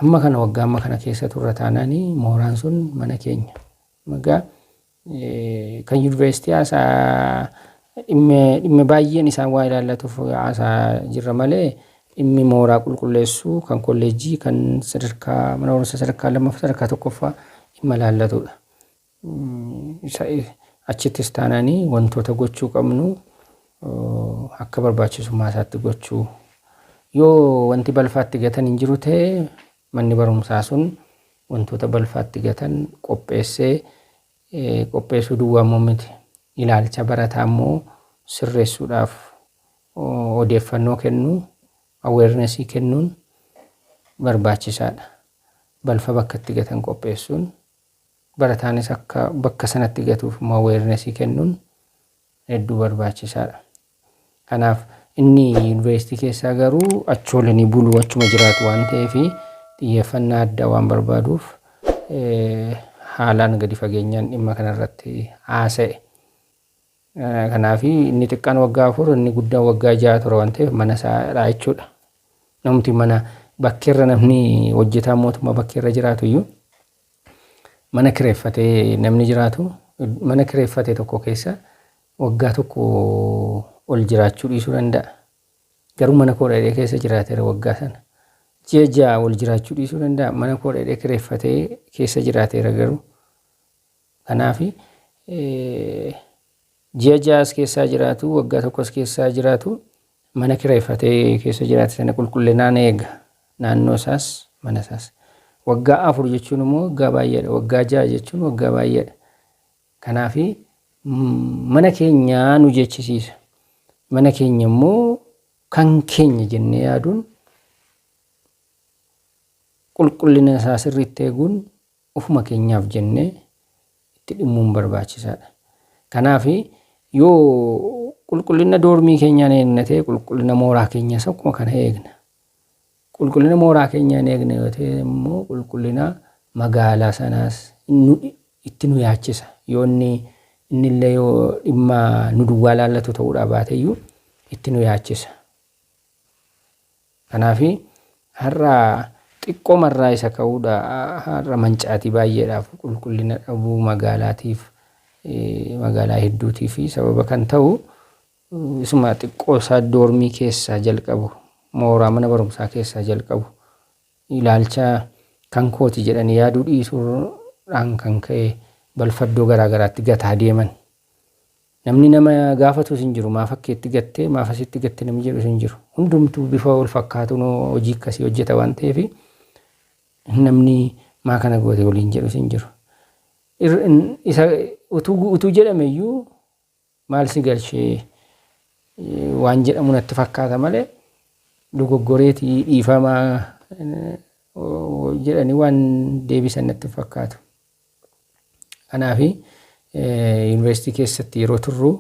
amma kana waggaa amma kana keessa turra taanaan mooraan sun mana keenya. Egaa kan yuunivarsiitii haasaa dhimmi baay'een isaan waa ilaallatuuf haasaa jirra malee, dhimmi mooraa qulqulleessuu kan kolleejjii, kan sadarkaa mana barumsaa sadarkaa lammaffaa, sadarkaa tokkoffaa dhimma ilaallatudha. Achittis taanaanii wantoota gochuu qabnu akka barbaachisummaa isaatti gochuu, yoo wanti balfaatti gatan hin jiru ta'e, manni barumsaa sun wantoota balfaatti gatan qopheessee, qopheessuu duwwaa immoo miti, ilaalcha barataa immoo sirreessuudhaaf odeeffannoo kennuu, awareness kennuun barbaachisaadha. Balfa bakka itti gatan qopheessuun, barataanis akka bakka sanatti gatuuf immoo awareness kennuun hedduu barbaachisaadha. Kanaaf inni yuunivarsiitii keessaa garuu achoolanii buluu achuma jiraatu waan ta'eef xiyyeeffannaa addaa waan barbaaduuf haalaan gadi fageenyaan dhimma kanarratti haasa'e. Kanaaf inni xiqqaan waggaa 4, inni guddaan waggaa 6 ture waan ta'eef mana isaadha jechuudha. Namti mana bakkeerra, namni hojjetaa mootummaa bakkeerra jiraatu iyyuu, mana kireeffatee namni jiraatu, mana kireeffate tokko keessa waggaa tokko ol jiraachuu dhiisuu danda'a. Garuu mana koo dhaqee keessa jiraateera waggaa sana. Ji'a 6 ol jiraachuu dhiisuu danda'a. Mana koo dhaqee kireeffatee keessa jiraateera garuu. Kanaaf ji'a 6s keessaa jiraatu, waggaa tokkos keessaa jiraatu, mana kireeffatee keessa jiraate sana qulqullinaan eega. Naannoo isaas, mana isaas. Waggaa 4 jechuun immoo waggaa baay'eedha. Waggaa 6 jechuun waggaa baay'eedha. Kanaaf mana keenyaa nu jechisiisa. Mana keenya immoo kan keenya jennee yaaduun, qulqullina isaa sirriitti eeguun, ofuma keenyaaf jennee itti dhimmuun barbaachisaadha. Kanaaf yoo qulqullina doormii keenyaan eegna ta'e, qulqullina mooraa keenyaas akkuma kana eegna. Qulqullina mooraa keenyaan eegna yoo ta'e immoo qulqullina magaalaa sanaas itti nu yaachisa. Yoo inni innillee yoo dhimma nu duwwaa laallatu ta'uudhaa baateyyuu itti nu yaachisa. Kanaaf har'a xiqqoomarraa isa ka'uudha, har'a mancaatii baay'eedhaaf, qulqullina dhabuu magaalaatiif, magaalaa hedduutii fi sababa kan ta'u isuma xiqqoo isaa doormii keessaa jalqabu, mooraa mana barumsaa keessaa jalqabu, ilaalcha kan kooti jedhanii yaaduu dhiisuudhaan kan ka'e balfa iddoo garaa garaatti gataa deeman. Namni nama gaafatus hin jiru. Maaf akkeetti gattee, maaf asitti gatte namni jedhus hin jiru. Hundumtuu bifa wal fakkaatuun hojii akkasii hojjeta waan ta'eef namni maa kana goote waliin jedhus hin jiru. Isa utuu jedhame iyyuu maal si galchee waan jedhamu natti fakkaata malee dogoggoreetii dhiifamaa jedhanii waan deebisan natti fakkaatu. Kanaaf yuunivarsiitii keessatti yeroo turru,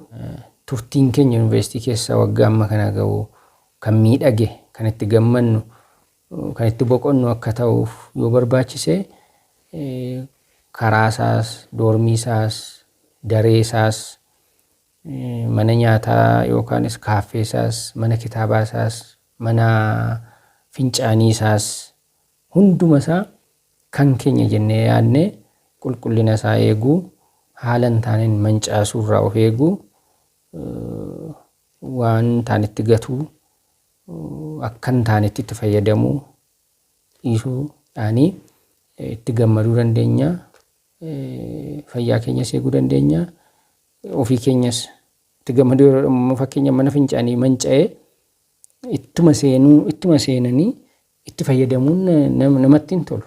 turtiin keenya yuunivarsiitii keessa waggaa amma kana ga'u kan miidhage, kan itti gammannu, kan itti boqonnu akka ta'uuf yoo barbaachise, karaa isaas, doormii isaas, daree isaas, mana nyaataa yookaanis kaaffee isaas, mana kitaabaa isaas, mana fincaanii isaas, hunduma isaa kan keenya jennee yaadnee qulqullina isaa eeguu, haala hin taaneen mancaasuu irraa of eeguu, waan hin taanetti gatuu, akka hin taanetti itti fayyadamuu dhiisuudhaanii itti gammaduu dandeenya. Fayyaa keenyas eeguu dandeenya. Ofii keenyas itti gammaduu yeroo fakkeenya mana fincaanii manca'ee ittuma seenuu, ittuma seenanii itti fayyadamuun namatti hin tolu.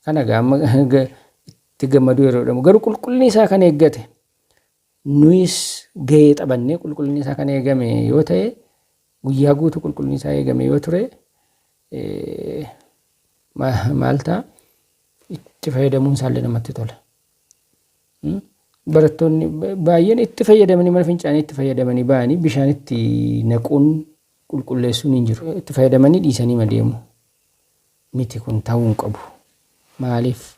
Kana amma itti gammaduu yeroo jedhamu garuu qulqullinni isaa kan eeggate, nuyis gahee taphannee qulqullinni isaa kan eegame yoo ta'e, guyyaa guutuu qulqullinni isaa eegame yoo ture, maal ta'a? Itti fayyadamuun isaallee namatti tola. Barattoonni baay'een itti fayyadamanii, mana fincaanii itti fayyadamanii ba'anii bishaan itti naquun qulqulleessuun hin jiru. Itti fayyadamanii dhiisanii deemu. Miti, kun ta'uu hin qabu. Maaliif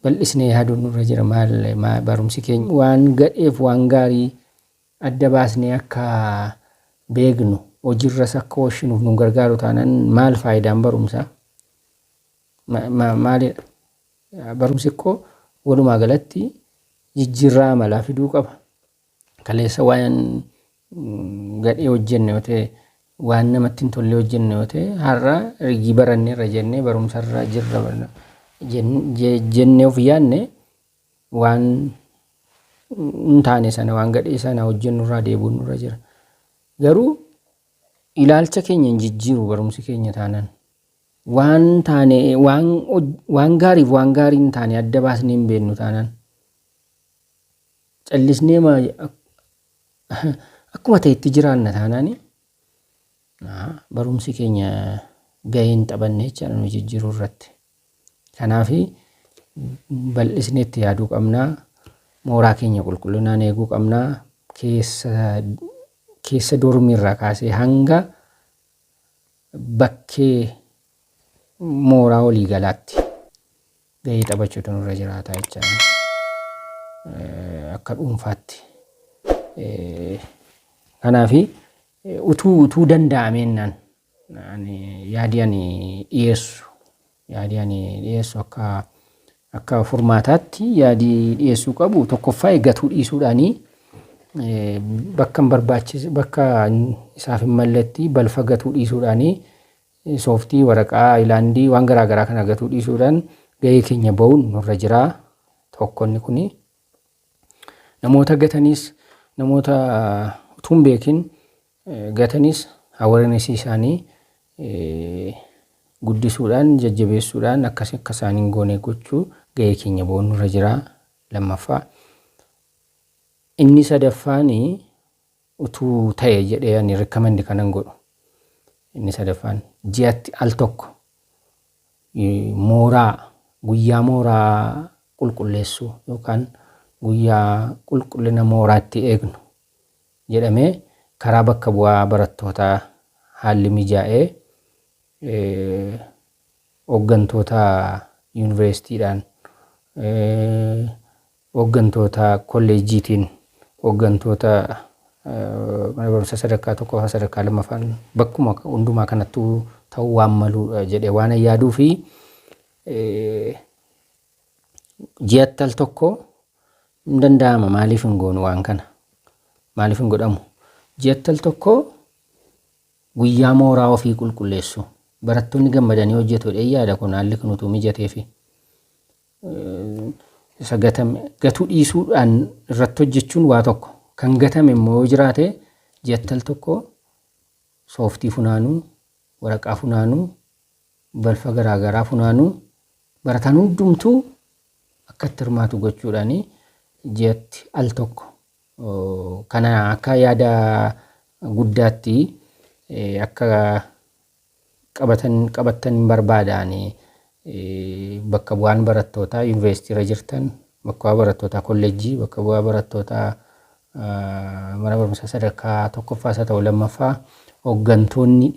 bal'isnee yaaduun nurra jira? Maal barumsi keenya waan gadheef waan gaarii adda baasnee akka beeknu, hojiirras akka oolchinuuf nu gargaaru taanaan, maal faayidaan barumsaa? Maalidha? Barumsi koo walumaa galatti jijjiirraa amalaa fiduu qaba. Kaleessa waan gadhee hojjenne yoo ta'e, waan namatti hin tolle hojjenne yoo ta'e, har'a rigii baranneerra jennee, barumsarra jirra jennee of yaadne, waan hin taane sana, waan gadhee sana hojjennurraa deebi'uun nurra jira. Garuu ilaalcha keenya hin jijjiiru barumsi keenya taanaan. Waan taane, waan gaariif waan gaarii hin taane adda baasnee hin beeknu taanaan, callisnee akkuma ta'etti jiraanna taanaan, barumsi keenya gahee hin taphanne jechaadha nu jijjiiruu irratti. Kanaaf bal'isnee itti yaaduu qabnaa. Mooraa keenya qulqullinaan eeguu qabnaa. Keessa keessa dormiirraa kaasee hanga bakkee mooraa waliigalaatti gahee taphachuutu nurra jiraata jechaadha. Akka dhuunfaatti. Kanaafi utuu danda'ameennaan yaadii ani dhiyeessu akka furmaataatti yaadii dhiyeessuu qabu, tokkoffaa, gatuu dhiisuudhaanii, bakka hin barbaachise, bakka isaaf hin malletti balfa gatuu dhiisuudhaanii, sooftii, waraqaa, ayilaandii, waan garaa garaa kana gatuu dhiisuudhaan gahee keenya ba'uun nurra jiraa tokko inni kuni. Namoota gatanis, namoota utuu hin beekin gatanis, awareness isaanii guddisuudhaan, jajjabeessuudhaan, akkas akka isaan hin goone gochuu, gahee keenya ba'uun nurra jiraa lammaffaa. Inni sadaffaan utuu ta'e jedhee ani recommend kanan godhu. Inni sadaffaan ji'atti al tokko mooraa, guyyaa mooraa qulqulleessuu yookaan guyyaa qulqullina mooraatti eegnu jedhamee karaa bakka bu'aa barattootaa haalli mijaa'ee, hooggantoota yuunivarsiitiidhaan, hooggantoota kolleejjiitiin, hooggantoota mana barumsaa sadarkaa tokkoffaa, sadarkaa lammaffaan, bakkuma hundumaa kanattuu ta'uu waan maluudha jedhee waan yaaduu fi ji'atti al tokko hin danda'ama. Maaliif hin goonu waan kana? Maaliif hin godhamu? Ji'atti al tokko guyyaa mooraa ofii qulqulleessu, barattoonni gammadanii hojjetu jedhee yaada. Kun haalli kun utuu mijatee fi isa gatame gatuu dhiisuudhaan irratti hojjechuun waa tokko, kan gatame immoo yoo jiraate, ji'atti al tokko sooftii funaanuu, waraqaa funaanuu, balfa garaagaraa funaanuu, barataan hundumtuu akka itti hirmaatu gochuudhaan ji'atti al tokko kana akka yaada guddaatti akka qabattan barbaadaan. Bakka bu'aan barattootaa yuunivarsiitii irra jirtan, bakka bu'aa barattootaa kolleejjii, bakka bu'aa barattootaa mana barumsaa sadarkaa tokkoffaas haa ta'u lammaffaa, hooggantoonni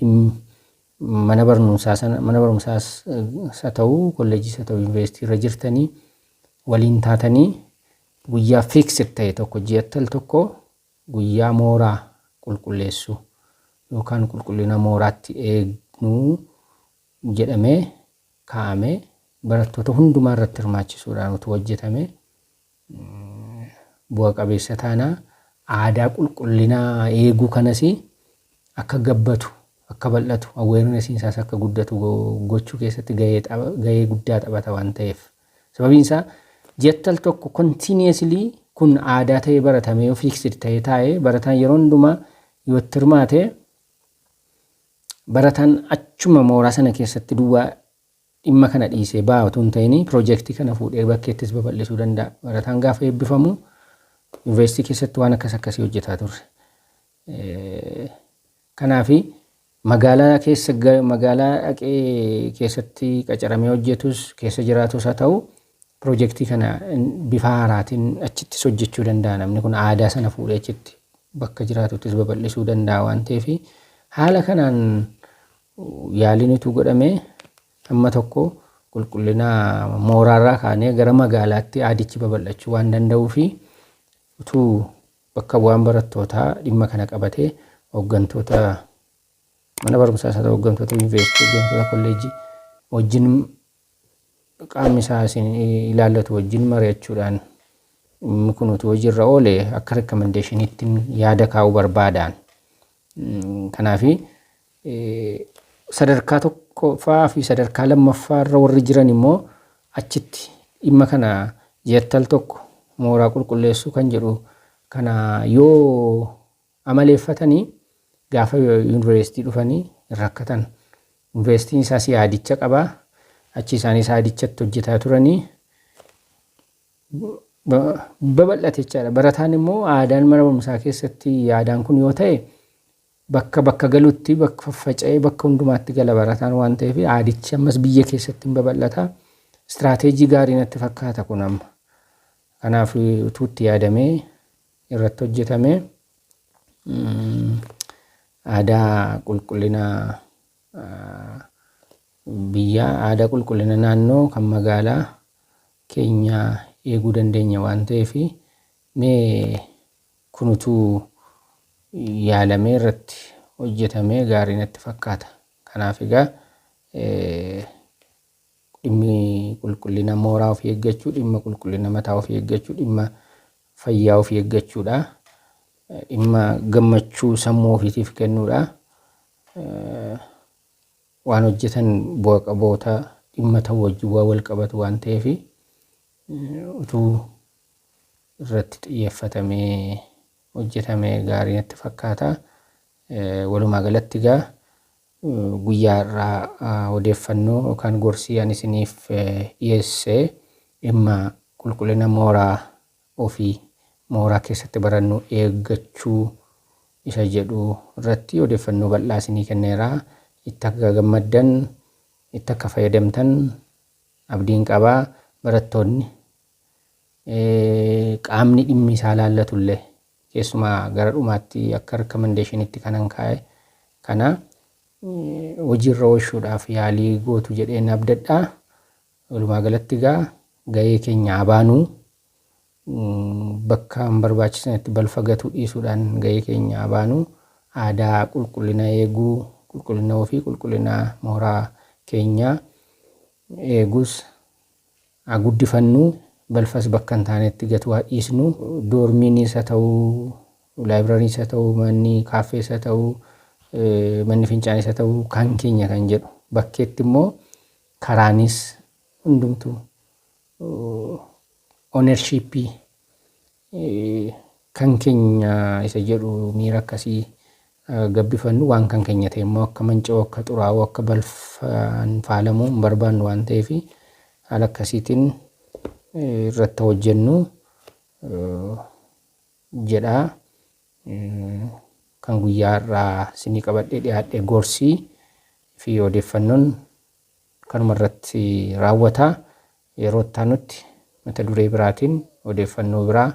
mana barumsaa sana, mana barumsaas haa ta'u kolleejjiis haa ta'u yuunivarsiitii irra jirtanii, waliin taatanii guyyaa fixed ta'e tokko ji'atti al tokko guyyaa mooraa qulqulleessuu yookaan qulqullina mooraatti eegnuu jedhamee kaa'amee, barattoota hundumaa irratti hirmaachisuudhaan utuu hojjetame bu'a qabeessa taanaa. Aadaa qulqullinaa eeguu kanas akka gabbatu, akka bal'atu, awarenessiin isaas akka guddatu gochuu keessatti gahee guddaa taphata waan ta'eef. Sababiin isaa ji'atti al tokko continuously kun aadaa ta'ee baratamee yoo fixed ta'ee taa'ee, barataan yeroo hundumaa yoo itti hirmaate, barataan achuma mooraa sana keessatti duwwaa dhimma kana dhiisee ba'a otoo hin ta'in, piroojeektii kana fuudhee bakkeettis babal'isuu danda'a. Barataan gaafa eebbifamu yuunivarsiitii keessatti waan akkas akkasii hojjetaa turre. Kanaafi magaalaa keessa, magaalaa dhaqee keessatti qacaramee hojjetus, keessa jiraatus haa ta'u, piroojeektii kana bifa haaraatiin achittis hojjechuu danda'a. Namni kun aadaa sana fuudhee achitti bakka jiraatuttis babal'isuu danda'a waan ta'eef, haala kanaan yaaliin utuu godhamee amma tokko qulqullina mooraarraa kaanee gara magaalaatti aadichi babal'achuu waan danda'uu fi utuu bakka bu'aan barattootaa dhimma kana qabatee, hooggantoota mana barumsaas haa ta'u, hooggantoota yuunivarsiitii, hooggantoota kolleejjii wajjin, qaamni isaa isin ilaallatu wajjin mari'achuudhaan dhimmi kun utuu hojiirra oole akka recommendationiitti yaada kaa'uu barbaadaan. Kanaafi sadarkaa tokkoffaa fi sadarkaa lammaffaa irra warri jiran immoo achitti dhimma kana ji'atti al tokko mooraa qulqulleessuu kan jedhu kana yoo amaleeffatanii, gaafa yuunivarsiitii dhufanii hin rakkatan. Yuunivarsiitiin isaas yaadicha qabaa. Achi isaanis yaadichatti hojjetaa turanii babal'ate jechaadha. Barataan immoo aadaan mana barumsaa keessatti yaadaan kun yoo ta'e, bakka bakka galutti bakka faffaca'ee bakka hundumaatti gala barataan waan ta'eef, aadichi ammas biyya keessatti hin babal'ata. Istiraateejii gaarii natti fakkaata kun amma. Kanaaf utuu itti yaadamee irratti hojjetame aadaa qulqullina biyyaa, aadaa qulqullina naannoo kan magaalaa keenyaa eeguu dandeenya waan ta'eef, mee kun utuu yaalamee irratti hojjetamee gaarii natti fakkaata. Kanaaf egaa dhimmi qulqullina mooraa ofii eeggachuu, dhimma qulqullina mataa ofii eeggachuu, dhimma fayyaa ofii eeggachuudha. Dhimma gammachuu sammuu ofiitiif kennuudha. Waan hojjetan bu'a qaboota dhimma ta'u wajjin waan wal qabatu waan ta'eef, utuu irratti xiyyeeffatamee hojjetamee gaarii natti fakkaata. Walumaa galatti egaa guyyaa har'aa odeeffannoo yookaan gorsii ani isiniif dhiyeesse dhimma qulqullina mooraa ofii, mooraa keessatti barannu eeggachuu isa jedhu irratti odeeffannoo bal'aa isinii kenneera. Itti akka gammaddan, itti akka fayyadamtan abdiin qaba. Barattoonni, qaamni dhimmi isaa laallatullee, keessumaa gara dhumaatti akka recommendation'itti kanan kaa'e kana hojiirra oolchuudhaaf yaalii gootu jedheen abdadha. Walumaa galatti egaa gahee keenya haa baanuu. Bakka hin barbaachisnetti balfa gatuu dhiisuudhaan gahee keenya haa baanuu. Aadaa qulqullina eeguu, qulqullina ofii, qulqullina mooraa keenyaa eegus haa guddifannu. Balfas bakka hin taanetti gatuu haa dhiisnu. Dormiinis haa ta'uu, libraryiis haa ta'uu, manni kaaffees haa ta'uu, manni fincaanis haa ta'uu, kan keenya kan jedhu, bakkeetti immoo karaanis hundumtuu ownershipii kan keenya isa jedhu miira akkasii gabbifannu. Waan kan keenya ta'e immoo akka manca'u, akka xuraa'u, akka balfaan faalamu hin barbaannu waan ta'eef, haala akkasiitiin irratti hojjennu jedha. Kan guyyaa har'aa isinii qabadhee dhiyaadhe gorsii fi odeeffannoon kanuma irratti raawwata. Yeroo itti aanutti mata duree biraatiin odeeffannoo biraa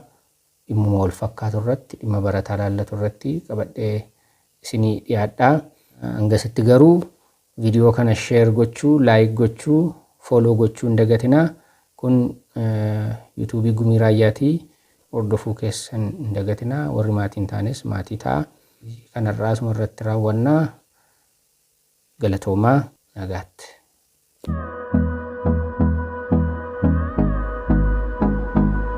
dhimmuma wal fakkaatu irratti, dhimma barataa laallatu irratti qabadhee isinii dhiyaadha. Hangasitti garuu viidiyoo kana share gochuu, like gochuu, follow gochuu hin dagatinaa. Kun YouTubeii Gumii Raayyaatii, hordofuu keessan hin dagatinaa. Warri maatii hin taanes maatii ta'a. Kanarraa asuma irratti raawwannaa. Galatoomaa, nagaatti.